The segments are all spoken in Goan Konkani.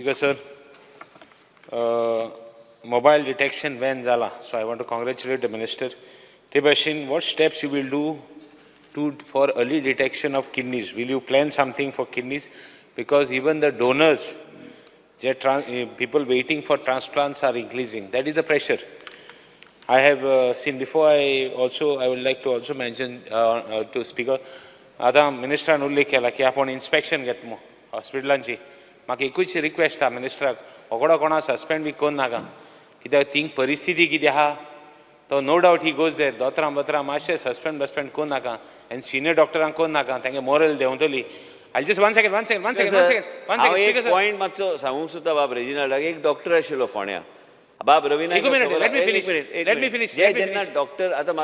Speaker sir, mobile detection van जाला, so I want to congratulate the minister. ते भाशेन what steps you will do to for early detection of kidneys? Will you plan something for kidneys? Because even the donors, J people waiting for transplants are increasing. That is the pressure. I have seen before. I would like to also mention to Speaker, आतां मिनिस्टरान उल्लेख केला की आपूण इन्स्पेक्शन घेता म्हूण हॉस्पिटलांची. म्हाका एकूच रिक्वेस्ट आहा मिनिस्टराक, रोकडो कोणा सस्पेंड बी करूं नाका, कित्याक थिंग परिस्थिती कितें आहा तो no doubt he goes there. दोतरां बोतरां मातशें सस्पेंड बस्पेंड करूं नाका आनी सिनियर डॉक्टरांक करूं नाका, तेंगे moral देंवतली. I just, one second, one second, one second, one second, one हांव सेकंड. एक स्पीकर सर. पॉयंट मातसो सांगूंक सोदता बाब रेजिनाल्डाक. एक डॉक्टर आशिल्लो फोंड्या, बाब रवी नायक. एक minute, let me finish. Let me finish, J let me जेन्ना finish. Doctor आतां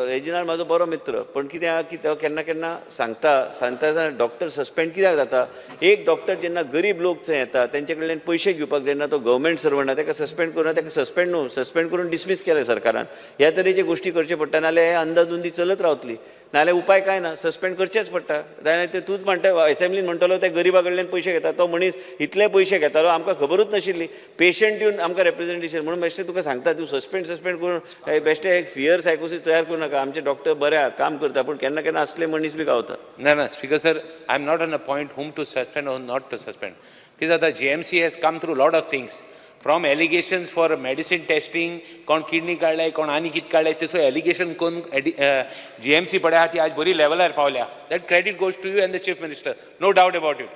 रेजिनाल्ड म्हाजो बरो मित्र, पण कितें आहा की तो केन्ना केन्ना सांगता सांगता आसतना डॉक्टर सस्पेंड कित्याक जाता. एक डॉक्टर जेन्ना गरीब लोक थंय येता, तेंचे कडल्यान पयशे घेवपाक, जेन्ना तो गव्हर्मेंट सर्वंट ताका सस्पेंड करून, ताका सस्पेंड न्हू, सस्पेंड करून डिसमीस केलें सरकारान. ह्या तरेचे गोश्टी करचे पडटा, नाल्यार हे अंदाधुंदी चलत रावतली. नाल्यार उपाय कांय ना, सस्पेंड करचेच पडटा. नाल्यार ते तूंच म्हणटा, एसेंब्लीन म्हणटलो ते गरिबा कडल्यान पयशे घेता. तो मनीस इतले पयशे घेतालो, आमकां खबरूच नाशिल्ली. पेशंट दिवन आमकां रेप्रेझेंटेशन म्हणून बेश्टें तुका सांगता, तूं सस्पेंड सस्पेंड करून बेश्टें एक फियर सायकोसीस तयार करूं नाका. आमचे डॉक्टर बरे आहा, काम करता, पूण केन्ना केन्ना असले मनीस बी गावता. ना ना, Speaker sir, I am not on a point whom to suspend or not to suspend. कितें जाता, GMC has come through lot of things, from allegations for medicine testing, कोण किडनी काडले, कोण आनी कितें काडले, तेचो एलिगेशन करून जीएमसी पळय आहा ती आज बरी लेवलार पावल्या. That credit goes to you and the Chief Minister, no doubt about it.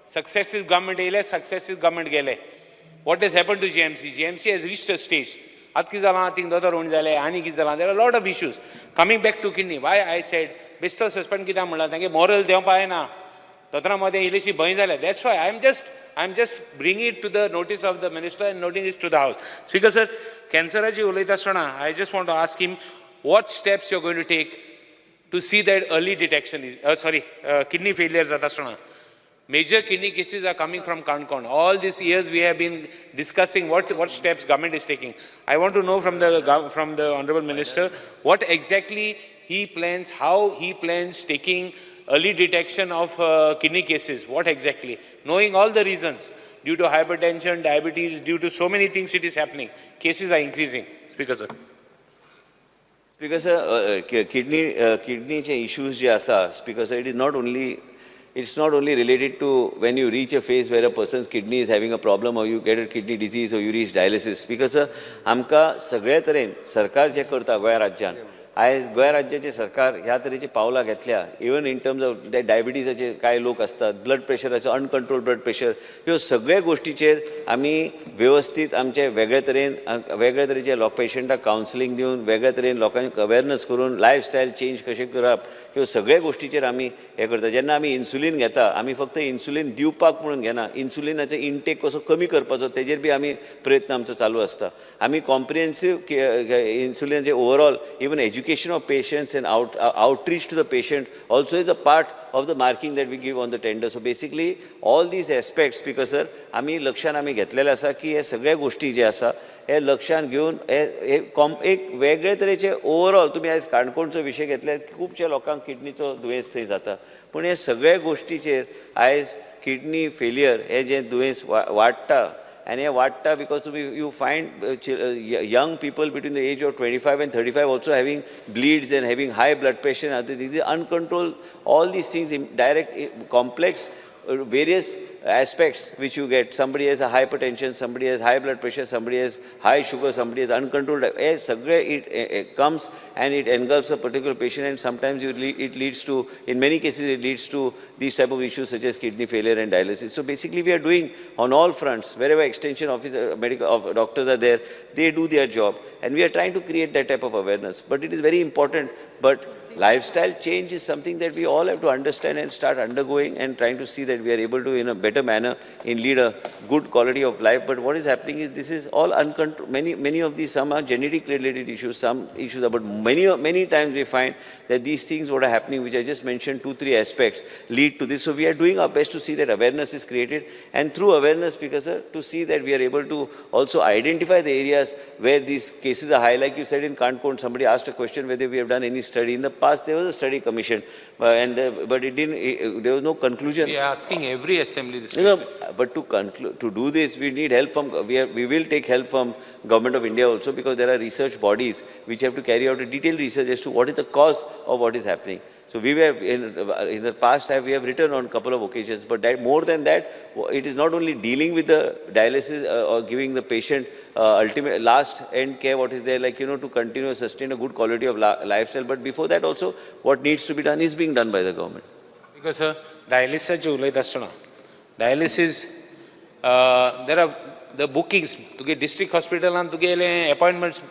Successive government येयले, सक्सेसीव गव्हर्मेंट गेले. What has happen to GMC? GMC has reached a stage. आतां कितें जालां, थिंग दोतोर उणें जाले, आनी कितें जालां, there are lot of issues. Coming back to kidney, why I said बेश्टो सस्पेंड कित्याक म्हणला, तांगे मोरल देंवपा येना. दोतोरां मदें इल्लीशी भंय जाल्या. That's why I am just bring it to the notice of the minister and notice to the house. Speaker sir, कॅन्सराची उलयता आसतना I just want to ask him what steps you going to take to see that early detection is, sorry, kidney failure जाता आसतना. Major kidney cases are coming from Canacona. All these years we have been discussing what steps government is taking. I want to know from the honorable minister what exactly he plans, how he plans taking early detection of kidney cases, what exactly, knowing all the reasons, due to hypertension, diabetes, due to so many things it is happening. Cases are increasing. Speaker sir. Speaker sir, kidney किडनीचे issues जे आसा, Speaker sir, it's not only related to when you reach a phase where a person's kidney is having a problem or you get a kidney disease or you reach dialysis. Because आमकां सगळे तरेन सरकार जें करता गोंया राज्यान, आयज गोंया राज्याचें सरकार ह्या तरेची पावलां घेतल्या, इवन इन टर्म्स ऑफ डायबिटीजाचे कांय लोक आसतात, ब्लड प्रेशराचो, अनकंट्रोल ब्लड प्रेशर, ह्यो सगळ्या गोश्टीचेर आमी वेवस्थीत आमचे वेगळे तरेन वेगळे तरेचे लोक पेशंटाक कावन्सिलींग दिवन, वेगळे तरेन लोकांक अवेरनस करून, लायफस्टायल चेंज कशें करप, ह्यो सगळ्या गोश्टीचेर आमी हें करता. जेन्ना आमी इन्सुलीन घेता, आमी फक्त इन्सुलीन दिवपाक म्हणून घेना, इन्सुलिनाचो इंटेक कसो कमी करपाचो तेजेर बी आमी प्रयत्न आमचो चालू आसता. आमी कॉम्प्रिहेन्सीव इन्सुलिनाचे overall even education of patients and outreach to the patient also is a part of the marking that we give on the tender. So basically all these aspects, Speaker sir, आमी लक्षान आमी घेतलेले आसा की हे सगळ्या गोश्टी जे आसा हे लक्षान घेवन हे हे कॉम एक वेगळे तरेचे ओवरऑल. तुमी आयज काणकोणचो विशय घेतल्यार खुबशे लोकांक किडनीचो दुयेंस थंय जाता, पूण हे सगळे गोश्टीचेर आयज किडनी फेलियर हे जें दुयेंस वाडटा आनी हें वाडटा because तुमी you find young people between the age of 25 and 35 also having bleeds and having high blood pressure and other things, uncontrolled, all these things in direct complex various aspects which you get. Somebody has a hypertension, somebody has high blood pressure, somebody has high sugar, somebody has uncontrolled. हे सगळे it comes and it engulfs a particular patient and sometimes it leads to, in many cases it leads to these type of issues such as kidney failure and dialysis. So basically we are doing on all fronts, wherever extension officer, medical of doctors are there, they do their job and we are trying to create that type of awareness. But it is very important. But lifestyle change is something that we all have to understand and start undergoing and trying to see that we are able to in a better manner in lead a good quality of life. But what is happening is this is all uncontrolled. Many, many of these, some are genetic related issues, some issues are, but many, many times we find that these things what are happening, which I just mentioned, two, three aspects lead to this. So we are doing our best to see that awareness is created, and through awareness, because sir, to see that we are able to also identify the areas where these cases are high. Like you said in Canacona, somebody asked a question whether we have done any study. In the past, past there was a study commission and but it didn't there was no conclusion. We are asking every assembly this. No, but to conclude, to do this, we need help from, we will take help from Government of India also, because there are research bodies which have to carry out a detailed research as to what is the cause of what is happening. So we were, in the past, we have written on couple of occasions, but that, more than that, it is not only dealing with the dialysis or giving the patient ultimate last end care, what is there, like, you know, to continue sustain a good quality of lifestyle, but before that also, what needs to be done is being done by the government. Because sir, डायलिसिसाचे उलयता आसतना dialysis, there are the bookings तुगे डिस्ट्रिक्ट हॉस्पिटलान तुगेले अपॉयंटमेंट्स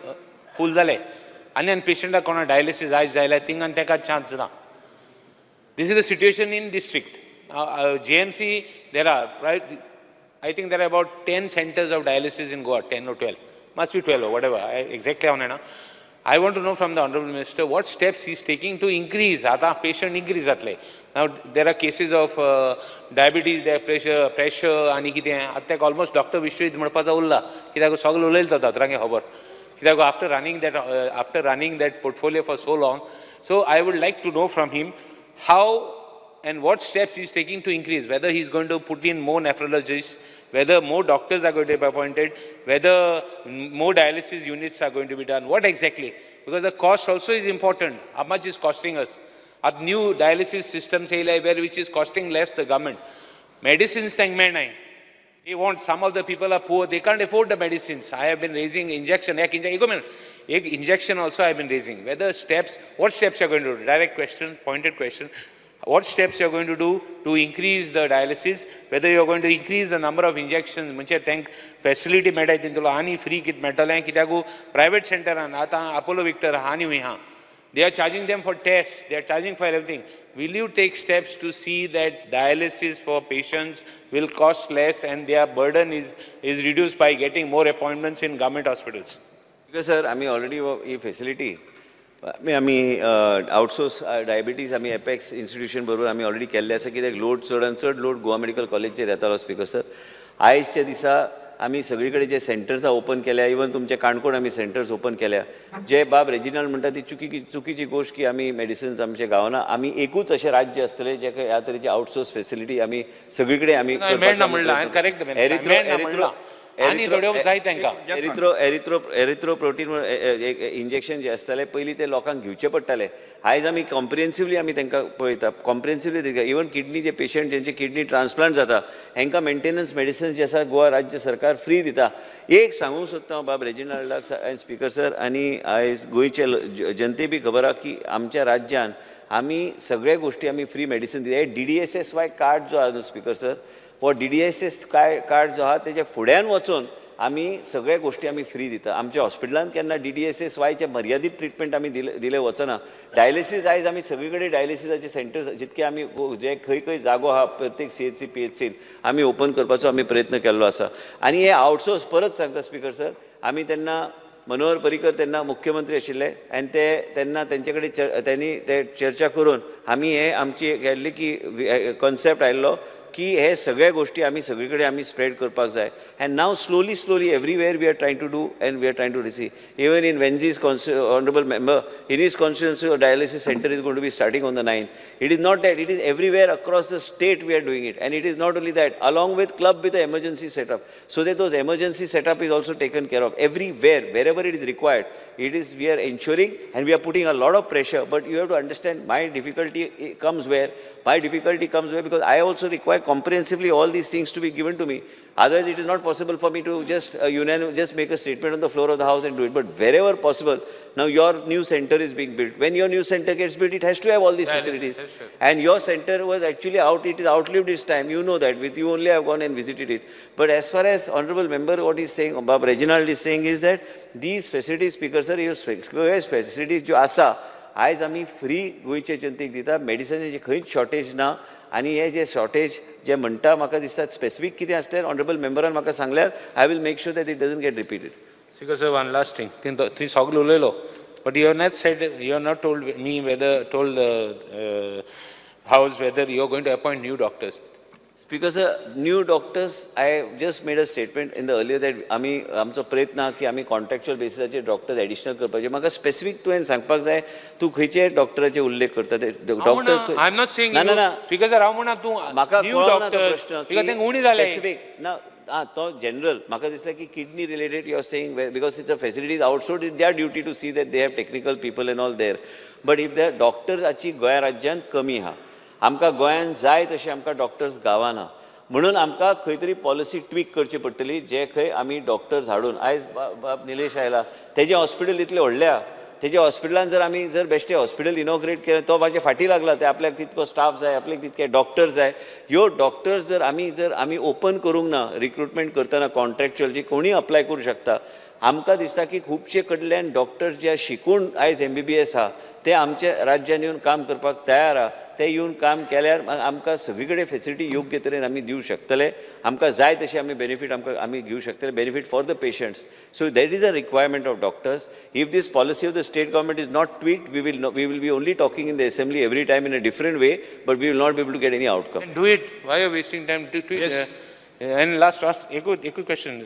फूल जाले आनी आनी पेशंटाक कोणा डायलिसीस आयज जाय जाल्यार थिंगान ताका चान्स ना. This is the situation in district. GMC, there are, right, I think there are about 10 centers of dialysis in Goa, 10 or 12. Must be 12 or whatever, I, exactly हांव जाणा. I want to know from the Honorable Minister what steps he is taking to increase, आतां patient increase जातले. Now, there are cases of diabetes, there pressure आनी कितें, आतां ताका almost Dr. Vishwajit म्हणपाचो उरला, कित्याक सगळें उलयलो तो दोतोरांगे खबर. कित्याक after running that portfolio for so long, so I would like to know from him how and what steps he is taking to increase, whether he is going to put in more nephrologists, whether more doctors are going to be appointed, whether more dialysis units are going to be done, what exactly? Because the cost also is important. How much is costing us? A new dialysis systems where which is costing less the government. Medicines tank मेळनाय. They want, some of the people are poor, they can't afford the medicines. I have been raising injection, एक injection, एक injection also I have been raising. Whether steps, what steps you are going to do? Direct question, pointed question. What steps you are going to do to increase the dialysis, whether you are going to increase the number of injections, म्हणजे तांकां फॅसिलिटी मेळटा तितूंतलो आनी फ्री कितें मेळटलें, कित्याक प्रायवेट सेंटरान आतां अपोलो विक्टर आहा आनी खंय आहा, they are charging them for tests, they are charging for everything. Will you take steps to see that dialysis for patients will cost less and their burden is reduced by getting more appointments in government hospitals? Because sir, आमी ऑलरेडी ही फेसिलिटी आमी आमी आउटसोर्स डायबिटीज आमी एपेक्स इन्स्टिट्यूशन बरोबर आमी ऑलरेडी केल्ले आसा, कित्याक लोड चड आनी चड लोड गोवा मेडिकल कॉलेजचेर येतालो. स्पीकर सर, आयजच्या दिसा आमी सगळी कडेन जे सेंटर्स ओपन केल्या, इवन तुमचे काणकोण आमी सेंटर्स ओपन केल्या. जे बाब रेजिनल म्हणटा ती चुकीची गोश्ट की आमी मेडिसिन्स आमच्या गांवांना. आमी एकूच अशें राज्य आसतलें जेका ह्या तरेची आउटसोर्स फेसिलिटी आमी सगळी कडेन आमी मेळना म्हणलां, हांवें correct erythro मेळना म्हणलां. आनी थोड्यो जाय तांकां. एरिथ्रो प्रोटीन इंजेक्शन जे आसताले पयलीं ते लोकांक घेवचे पडटाले. आयज आमी कॉम्प्रिहेन्सिवली आमी तांकां पळयता, कॉम्प्रिहेन्सिवली. इवन किडनीचे पेशंट जेंचे किडनी ट्रान्सप्लांट जाता हांकां मेंटेनन्स मेडिसिन्स जे आसा गोवा राज्य सरकार फ्री दिता. एक सांगूंक सोदता हांव बाब रेजिनाल्डाक आनी स्पीकर सर आनी आयज गोंयचे जनते बी खबर आहा की आमच्या राज्यान आमी सगळ्या गोश्टी आमी फ्री मेडिसीन दिता. डीडीएसएसवाय कार्ड जो आहा न्हू स्पीकर सर, हो डीडीएसएस काय कार्ड जो आहा तेच्या फुड्यान वचून आमी सगळ्या गोश्टी आमी फ्री दिता. आमच्या हॉस्पिटलान केन्ना डीडीएसएसवायचे मर्यादीत ट्रिटमेंट आमी दिले दिले वचना. डायलिसीस आयज आमी सगळी कडेन डायलिसिसाचे सेंटर्स जितके आमी जे खंय खंय जागो आहा प्रत्येक सीएचसी पीएचसीन आमी ओपन करपाचो आमी प्रयत्न केल्लो आसा. आनी हे आउटसोर्स परत सांगता स्पीकर सर, आमी तेन्ना मनोहर पर्रीकर तेन्ना मुख्यमंत्री आशिल्ले आनी ते तेन्ना तेंचे कडेन तेंणी ते चर्चा करून आमी हे आमची केल्ली की कॉन्सेप्ट आयिल्लो की हे सगळ्या गोश्टी आमी सगळी कडेन आमी स्प्रेड करपाक जाय. And now slowly slowly everywhere we are trying to do and we are trying to receive. Even in Venzi's honourable member, in his constituency dialysis center is going to be starting on the 9th. It is not that, it is everywhere across the state we are doing it. And it is not only that, along with club with the emergency setup, so that those emergency setup is also taken care of everywhere, wherever it is required. It is, we are ensuring and we are putting a lot of pressure, but you have to understand my difficulty comes where? My difficulty comes where? Because I also require comprehensively all these things to be given to me. Otherwise, it is not possible for me to just just make a statement on the floor of the house and do it. But wherever possible, now your new center is being built. When your new center gets built, it has to have all these facilities. Yes, sure. And your center was actually out, it is outlived its time. You know that. With you only I have gone and visited it. But as far as honorable member what is saying, Bob Reginald is saying is that these facilities, Speaker sir, ह्यो facilities ज्यो आसा आयज आमी फ्री गोंयचे जनतेक दिता. मेडिसिनाची खंयच शॉर्टेज ना. आनी हे जे शॉर्टेज जे म्हणटा म्हाका दिसता स्पेसिफीक कितें आसलें ऑनरेबल मेंबरान म्हाका सांगल्यार I will make sure that it doesn't get repeated. Speaker sir, one last thing. थंय सगळें उलयलो, but you have not said, you have not told me whether, told the house whether you are going to appoint new doctors. Speaker sir, new doctors, I just made a statement in the earlier that आमी आमचो प्रयत्न आहा की आमी कॉन्ट्रॅक्च्युअल बेसिसाचेर डॉक्टर्स एडिशनल करपाचे. म्हाका स्पेसिफीक तुवें सांगपाक जाय, तूं खंयचे डॉक्टराचे उल्लेख करता ते doctor. I am not saying. ना ना ना. स्पीकर सर, हांव म्हणा तूं म्हाका न्यू कळना तो डॉक्टर्स प्रश्न. Because तांकां उणी जाले. स्पेसिफीक ना. आं, तो जनरल म्हाका दिसलें की kidney related you are saying, because it's a facilities outsource, it their duty to see that they have technical people and all there. But if the डॉक्टर्साची गोंया राज्यांत कमी आहा, आमकां गोंयांत जाय तशें आमकां डॉक्टर्स गावना, म्हणून आमकां खंय तरी पॉलिसी ट्वीक करची पडटली, जे खंय आमी डॉक्टर्स हाडून. आयज बाब निलेश आयला, तेजें हॉस्पिटल इतलें व्हडलें आहा, तेज्या हॉस्पिटलान जर आमी जर बेश्टे हॉस्पिटल इनॉग्रेट केलें, तो म्हाजे फाटीं लागला, ते आपल्याक तितको स्टाफ जाय, आपल्याक तितके डॉक्टर्स जाय. ह्यो डॉक्टर्स जर आमी ओपन करूंक ना रिक्रुटमेंट करतना कॉन्ट्रॅक्च्युअल, जी कोणीय अप्लाय करूं शकता, आमकां दिसता की खुबशे कडल्यान डॉक्टर्स जे शिकून आयज एमबीबीएस आहा, ते आमच्या राज्यान येवन काम करपाक तयार आहा. ते येवन काम केल्यार आमकां सगळी कडेन फेसिलिटी योग्य तरेन आमी दिवं शकतले. आमकां जाय तशें आमी बेनिफीट आमकां आमी घेवं शकतले, benefit for the patients. So that is a requirement of doctors. If this policy of the state government is not tweaked, we will be only talking in the assembly every time in a different way, but we will not be able to get any outcome. Do it. Why are you wasting time to tweet? Yes. And last, एकूच question.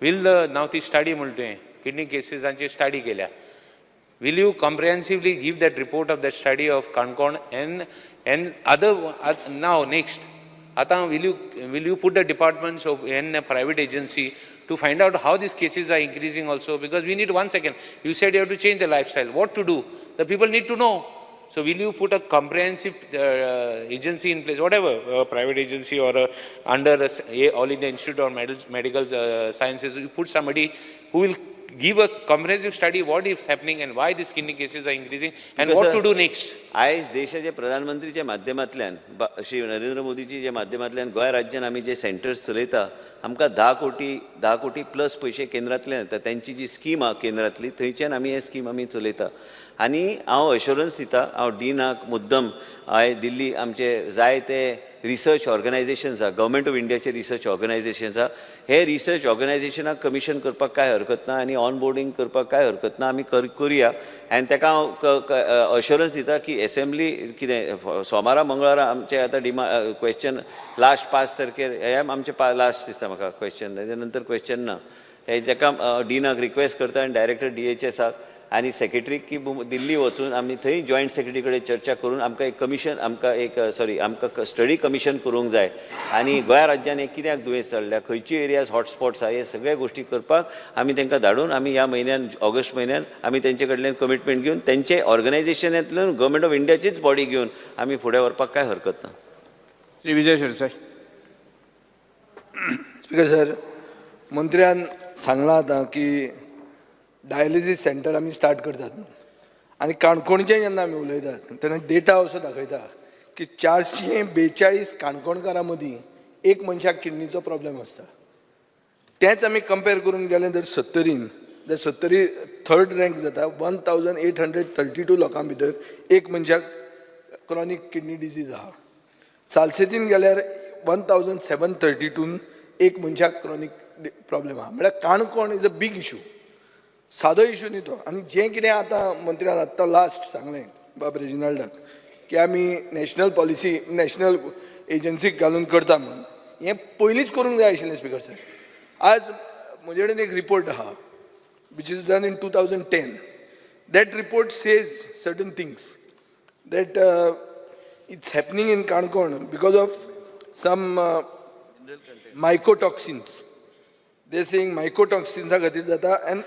Will the, now ती स्टडी म्हणटा तुवें, किडनी केसीसांची स्टडी केल्या. Will you comprehensively give that report of that study of Canacona and other, now next? आतां will you put the departments of and a private agency to find out how these cases are increasing also? Because we need, one second, you said you have to change the lifestyle. What to do? The people need to know. So will you put a comprehensive agency in place, whatever, a private agency or under a All India Institute of Medical Sciences, you put somebody who will give a comprehensive study what is happening and why these kidney cases are increasing and Because, what sir, to do next. आयज देशाचे प्रधानमंत्रीच्या माध्यमांतल्यान, श्री नरेंद्र मोदीजी माध्यमांतल्यान गोंय राज्यान आमी जे सेंटर्स चलयता, आमकां 10 कोटी, 10 कोटी प्लस पयशे केंद्रांतल्यान येता. तेंची जी स्कीम आहा केंद्रांतली, थंयच्यान आमी हे स्कीम आमी चलयता. आनी हांव अश्योरन्स दिता, हांव डिनाक मुद्दम हांवें दिल्ली आमचे जायते रिसर्च ऑर्गनायझेशन्स आहा, गव्हर्मेंट ऑफ इंडियाचे रिसर्च ऑर्गनायझेशन्स आहा, हे रिसर्च ऑर्गनायझेशनाक कमिशन करपाक कांय हरकत ना आनी ऑन बोर्डींग करपाक कांय हरकत ना. आमी करुया आनी ताका हांव अश्योरन्स दिता की एसेंब्ली कितें सोमारा मंगळारा आमचे आतां डिमा क्वेश्चन लास्ट 5 तारखेर हे आमचे लास्ट दिसता म्हाका क्वेश्चन, तेजे नंतर क्वेश्चन ना. हे ताका डिनाक रिक्वेस्ट करता आनी डायरेक्टर डीएचएसाक आनी सेक्रेटरीक की दिल्ली वचून आमी थंय जॉयंट सेक्रेटरी कडेन चर्चा करून आमकां एक कमिशन, आमकां एक, सॉरी, आमकां स्टडी कमिशन करूंक जाय आनी गोंया राज्यान हें कित्याक दुयेंस चल्ल्या, खंयची एरियाज हॉटस्पॉट्स आहा, हे सगळ्या गोश्टी करपाक आमी तांकां धाडून आमी ह्या म्हयन्यान, ऑगस्ट म्हयन्यान आमी तेंचे कडल्यान कमिटमेंट घेवन, तेंचे ऑर्गनायझेशनांतल्यान गव्हर्मेंट ऑफ इंडियाचीच बॉडी घेवन आमी फुडें व्हरपाक कांय हरकत ना. श्री विजय सरदेसाय. स्पीकर सर, मंत्र्यान सांगलां आतां की डायलिसीस सेंटर आमी स्टार्ट करतात म्हणून. आनी काणकोणचें जेन्ना आमी उलयतात तेन्ना डेटा असो दाखयता की 442 काणकोणकारां मदीं एक मनशाक किडनीचो प्रॉब्लेम आसता. तेंच आमी कंपेर करूंक गेलें जर सत्तरीन जाल्यार सत्तरी थर्ड रँक जाता. 1832 लोकां भितर एक मनशाक क्रॉनीक किडनी डिजीज आहा. सालसेतीन गेल्यार 1732न एक मनशाक क्रॉनीक प्रॉब्लेम आहा. म्हळ्यार Canacona is a big issue, सादो इशू न्ही तो. आनी जें कितें आतां मंत्र्यान आत्तां लास्ट सांगलें बाब रेजिनाल्डाक की आमी नॅशनल पॉलिसी, नॅशनल एजन्सीक घालून करता म्हणून, हें पयलींच करूंक जाय आशिल्लें. स्पिकर सर, आज म्हजे कडेन एक रिपोर्ट आहा which is done in 2010. That report says certain things that it's happening in Canacona because of some mycotoxins. They're saying mycotoxins खातीर जाता and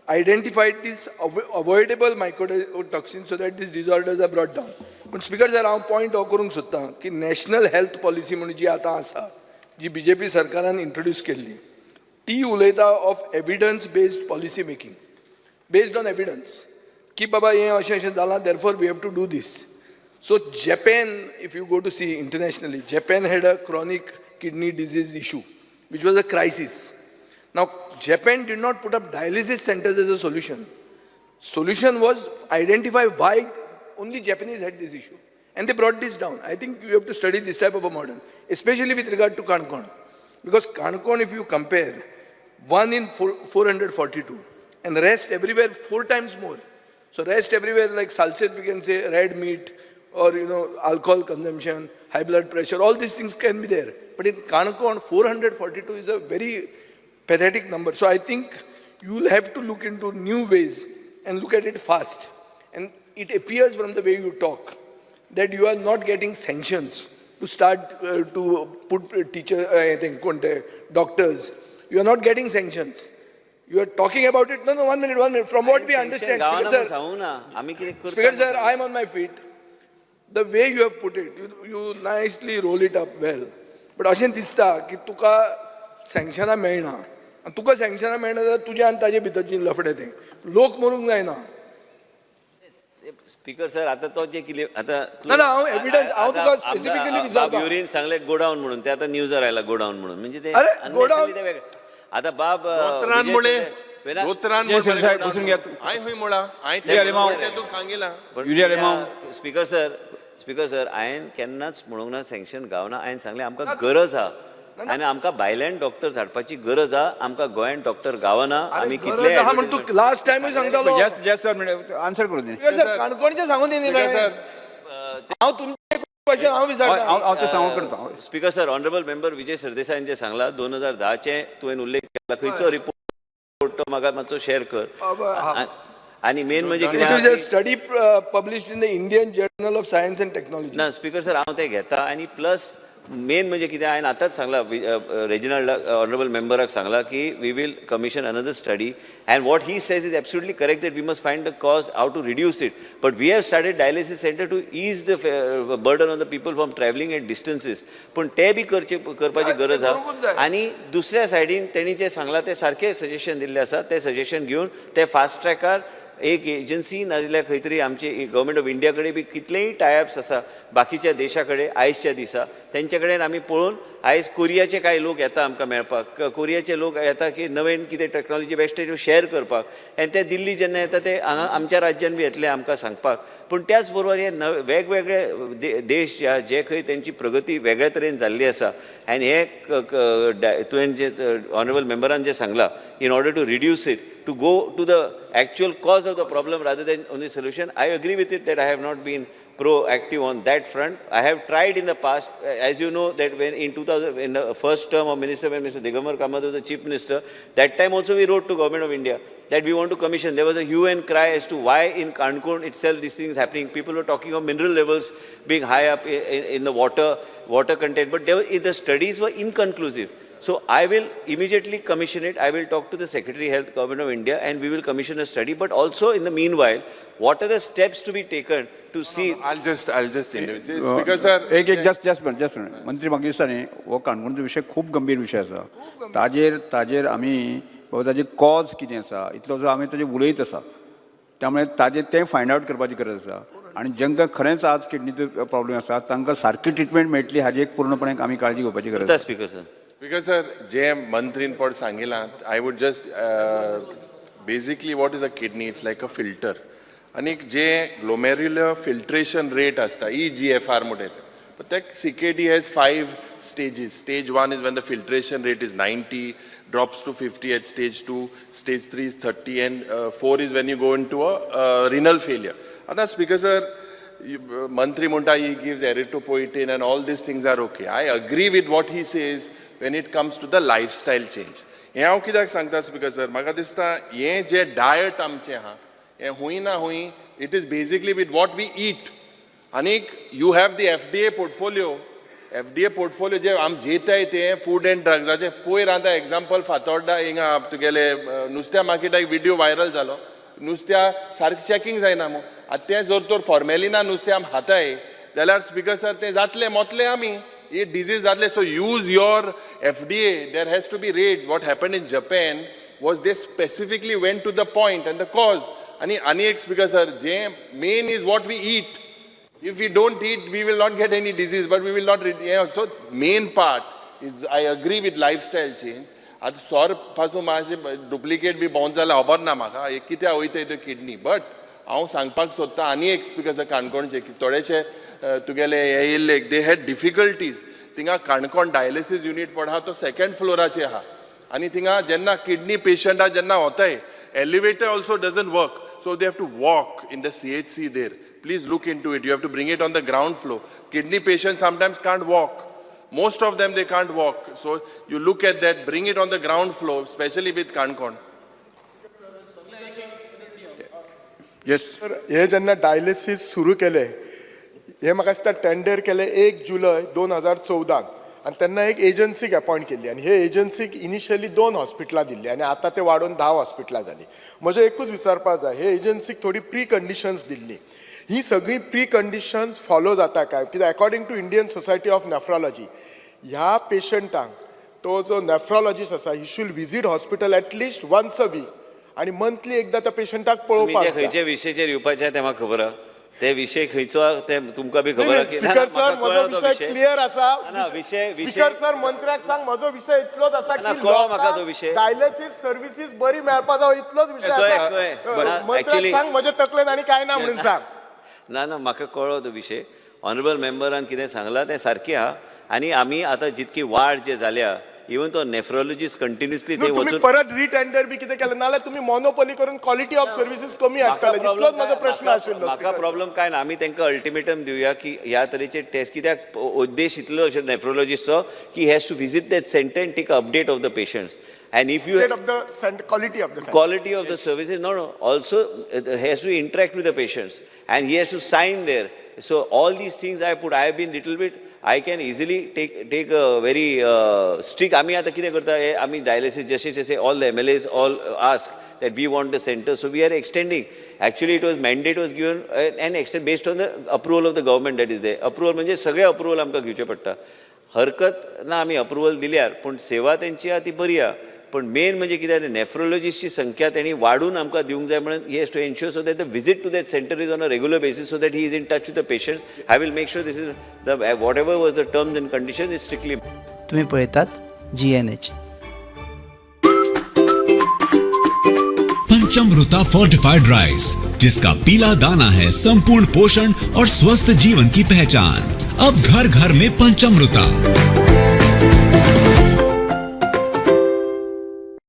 identified these avoidable mycotoxins so that these disorders are brought down. पूण स्पीकर सर, हांव पॉयंट हो करूंक सोदतां की नॅशनल हेल्थ पॉलिसी म्हणून जी आतां आसा, जी बीजेपी सरकारान इंट्रोड्यूस केल्ली, ती उलयता of evidence based policy making, based on evidence की बाबा हें अशें अशें जालां, therefore we have to do this. So Japan, if you go to see internationally, Japan had a chronic kidney disease issue which was a crisis. Now, Japan did not put up dialysis centers as a solution. Solution was identify why only Japanese had this issue. And they brought this down. I think you have to study this type of a model, especially with regard to Canacona. Because Canacona, if you compare, 1 in 442, and the rest everywhere four times more. So rest everywhere, like Salcete, we can say red meat, or alcohol consumption, high blood pressure, all these things can be there. But in Canacona, 442 is a very pathetic number. So I think you will have to look into new ways and look at it fast. And it appears from the way you talk that you are not getting sanctions to start to put teacher, I think, कोणते, doctors. You are not getting sanctions. You are talking about it. No, no, one minute, one minute. From what we understand, गावाना Speaker sir, सांगू ना आमी कितें करता Speaker sir, I am on my feet. The way you have put it, you nicely roll it up well. But अशें दिसता की तुका सँक्शनां मेळना आनी तुका सँक्शनां मेळना जाल्यार तुज्या आनी ताजे भितरची लफडें तें लोक मरूंक जायना. स्पीकर सर आता तो जे कितें आता तूं- ना, ना, हांव evidence, हांव आता तुका आमदार- specifically बाब विचारता. युरीन सांगले गोडाऊन म्हणून ते आता न्यूजार आयला गोडाऊन म्हणून म्हणजे ते अरे, unnecessary godown- ते वेगळें. आता बाब दोतोरान विजय मुळे सरदेसाय- वेला- दोतोरान विजय सरदेसाय, बसून घ्या तूं. हांवें खंय म्हळां हांवें विजय अलिमाव. तें तुका सांगिलां. पण Yuri Alemao. Speaker sir, speaker sir, हांवें केन्नाच म्हणूंक ना सँक्शन गावना. हांवें सांगलें आमकां गरज आहा आनी आमकां भायल्यान डॉक्टर धाडपाची गरज आहा. आमकां गोंयान डॉक्टर गावना. अरे आमी गरज कितले आहा म्हण तूं लास्ट टायमूय सांगतालो. जस्ट जस्ट आन्सर करू दी. स्पीकर सर, काणकोणचें सांगून दी न्ही स्पीकर ताणें. सर, हांव तुमचें क्वेश्चन हांव विचारता. हांव तें सांगूंक करता. Speaker sir, honourable member Vijay सरदेसायान जें सांगलां 2010चें तुवें उल्लेख केला, खंयचो रिपोर्ट तो म्हाका मातसो शेअर कर. आनी मेन म्हणजे It is a कितें study published in the Indian Journal of Science and Technology. ना स्पीकर सर, हांव तें घेता आनी प्लस मेन म्हणजे कितें, हांवें आतांच सांगलां रेजिनल्ड ऑनरेबल मेंबराक सांगलां की we will commission another study, and what he says is absolutely correct that we must find the cause, how to reduce it, but we have started dialysis centre to ease the burden on the people from travelling at distances. पूण ते बी करचे करपाची गरज करूंकूच जाय. आहा. आनी दुसऱ्या सायडीन तेणी जें सांगलां तें सारकें सजेशन दिल्लें आसा. तें सजेशन घेवन ते फास्ट ट्रॅकार एक एजन्सी नाजाल्यार खंय तरी आमचे गव्हर्मेंट ऑफ इंडिया कडेन बी कितलेय टायअप्स आसा बाकीच्या देशा कडेन आयजच्या दिसा, तेंचे कडेन आमी पळोवन आयज कोरियाचे कांय लोक येता आमकां मेळपाक. कोरियाचे लोक येता की नवीन कितें टॅक्नॉलॉजी बेश्टे त्यो शेअर करपाक, आनी ते दिल्ली जेन्ना येता ते हांगा आमच्या राज्यान बी येतले आमकां सांगपाक. पूण त्याच बरोबर हे नवे वेगवेगळे देश जे आहा, जे खंय तेंची प्रगती वेगळ्या तरेन जाल्ली आसा, आनी हे तुवें जे ऑनरेबल मेंबरान जें सांगलां, in order to reduce it, to go to the actual cause of the problem rather than only solution, I agree with it that I have not been proactive on that front. I have tried in the past, as you know, that when in 2000, in the first term of minister, when Mr. Digambar Kamath was the chief minister, that time also we wrote to Government of India that we want to commission. There was a hue and cry as to why in Canacona itself this thing is happening. People were talking of mineral levels being high up in the water content, but the studies were inconclusive. So I will immediately commission it. I will talk to the Secretary Health, Government of India, and we will commission a study. But also in the meanwhile, what are the steps to be taken to see? I'll just Speaker sir, एक एक just just just मंत्री, म्हाका दिसता न्ही हो काणकोणचो विशय खूब गंभीर विशय आसा. ताजेर आमी बाबा ताजी कॉज कितें आसा इतलो जो आमी ताजेर उलयत आसा, त्यामुळे ताजेर तें फायंड आवट करपाची गरज आसा. आनी जांकां खरेंच आज किडनीचो प्रॉब्लेम आसा तांकां सारकी ट्रिटमेंट मेळटली हाजी एक पूर्णपणे आमी काळजी घेवपाची गरज आसा. Speaker sir. Speaker sir, जे मंत्रीन पड सांगिलां, I would just basically, what is a kidney? It's like a filter. आनी जे ग्लोमेरुलर फिल्ट्रेशन रेट आसता, ईजीएफआर म्हणटा ते, but that CKD has five stages. Stage one is when the filtration rate is 90, drops to 50 at stage two, stage three is 30, and four is when you go into a renal failure. आता speaker sir, मंत्री म्हणटा he gives erythropoietin and all these things are okay. I agree with what he says when it comes to the lifestyle change. हें हांव कित्याक सांगता स्पीकर सर, म्हाका दिसता हें जें डायट आमचें आहा हें हूंय ना हूंय it is basically with what we eat. आनीक you have the FDA portfolio. FDA portfolio जे आम जेताय ते फूड एंड ड्रग्साचे. पयर आतां एग्जाम्पल, फातोर्डा हिंगा तुगेले नुस्त्या मार्केटाक व्हिडियो व्हायरल जालो. नुस्त्या सारकें चॅकींग जायना मू. आतां तें जर तर फॉर्मेलिना नुस्तें आमी खाताय जाल्यार स्पीकर सर, तें जातलें, मोतले आमी, ही डिजीज जातले. So use your FDA. There has to be raids. What happen in Japan was they specifically went to the point and the cause. आनी आनी एक speaker sir, J main is what we eat. If we don't eat, we will not get any disease, but we will not. Yeah, so main part is I agree with lifestyle change. आतां सोर पासून मातशें डुप्लिकेट बी भोंवत जाल्यार खबर ना म्हाका हे कित्याक वयता त्यो किडनी. बट हांव सांगपाक सोदतां आनी एक स्पीकर सर, काणकोणचे की थोडेशे तुगेले हे येयल्ले, they had difficulties. थिंगा काणकोण डायलिसीस युनीट पड आहा तो सेकंड फ्लोराचेर आहा आनी थिंगा जेन्ना किडनी पेशंटा जेन्ना वताय, elevator also doesn't work. So they have to walk in the CHC there. Please look into it. You have to bring it on the ground floor. Kidney patients sometimes can't walk. Most of them, they can't walk. So you look at that, bring it on the ground floor, especially with Canacona. Yes. तर हे जेन्ना डायलिसीस सुरू केलें, हे म्हाका दिसता टेंडर केलें 1 जुलय 2014न आनी तेन्ना एक एजन्सीक एपॉयंट केल्ली आनी हे एजन्सीक इनिशियली दोन हॉस्पिटलां दिल्ली आनी आतां ते वाडोवन 10 हॉस्पिटलां जालीं. म्हजें एकूच विचारपा जाय, हे एजन्सीक थोडी प्री कंडिशन्स दिल्ली, ही सगळीं प्री कंडिशन्स फॉलो जाता काय? कित्याक according to Indian Society of Nephrology, ह्या पेशंटांक तो जो नेफ्रॉलॉजिस्ट आसा, he should visit hospital at least once a week आनी मंथली एकदां त्या पेशंटाक तुमी पळोवपाक जे जाय. खंयचे विशयाचेर येवपाचे तें म्हाका खबर आहा. ते विशय खंयचो आहा ते तुमकां बी खबर आहा की- ना, ना, स्पीकर सर, म्हाका म्हजो कळ्ळो तो विशय क्लियर आसा. ना, विशय स्पीकर सर, मंत्र्याक सांग, म्हजो विशय इतलोच आसा ना, की कळ्ळो म्हाका तो विशय. डायलिसीस सर्विसीस बरी मेळपा जाय, इतलोच विशय कळ्ळें, आसा. कळ्ळें. ना, मंत्र्याक actually- सांग, म्हजे तकलेन आनी काय ना म्हणून सांग. ना ना, म्हाका कळ्ळो तो विशय. ऑनरेबल मेंबरान कितें सांगलां तें सारकें आहा आनी आमी आतां जितकी वाड जे जाल्या, इवन तो नेफ्रोलॉजिस्ट कंटिन्युअसली न्हू, थंय तुमी वचून परत रिटेंडर बी कितें केलें नाल्यार तुमी मोनोपोली करून क्वॉलिटी ऑफ सर्विसीस कमी हाडटले, इतलोच म्हजो प्रश्न आशिल्लो. म्हाका प्रॉब्लम काय ना, आमी तांकां अल्टिमेटम दिवया की ह्या तरेचे टेस्ट, कित्याक उद्देश इतलो अशें नेफ्रोलॉजिस्टचो की has to visit that center and take update of the patients and if you of the quality of the quality of the services, no, also has to interact with the patients and he has to sign there. So all these things I put, I have been little bit, I can easily take a very strict. आमी आतां कितें करता हे आमी डायलिसीस जशे जशे all the MLAs all ask that we want the center, so we are extending. Actually it was mandate was given and extend based on the approval of the government, that is there. Approval म्हणजे सगळे अप्रुवल आमकां घेवचें पडटा. हरकत ना आमी अप्रुवल दिल्यार, पूण सेवा तेंची आहा ती बरी आहा. पण मेन म्हणजे कितें, नेफ्रोलॉजिस्टची संख्या तेणी वाडून आमकां दिवंक जाय म्हणून he has to ensure so that the visit to that center is on a regular basis, so that he is in touch with the patients. I will make sure this is the whatever was the terms and condition is strictly. तुम्ही पळयतात GNH. Panchamrita fortified rice, जिसका पीला दाना है संपूर्ण पोषण और स्वस्थ जीवन की पहचान। अब घर घर में पंचमृता।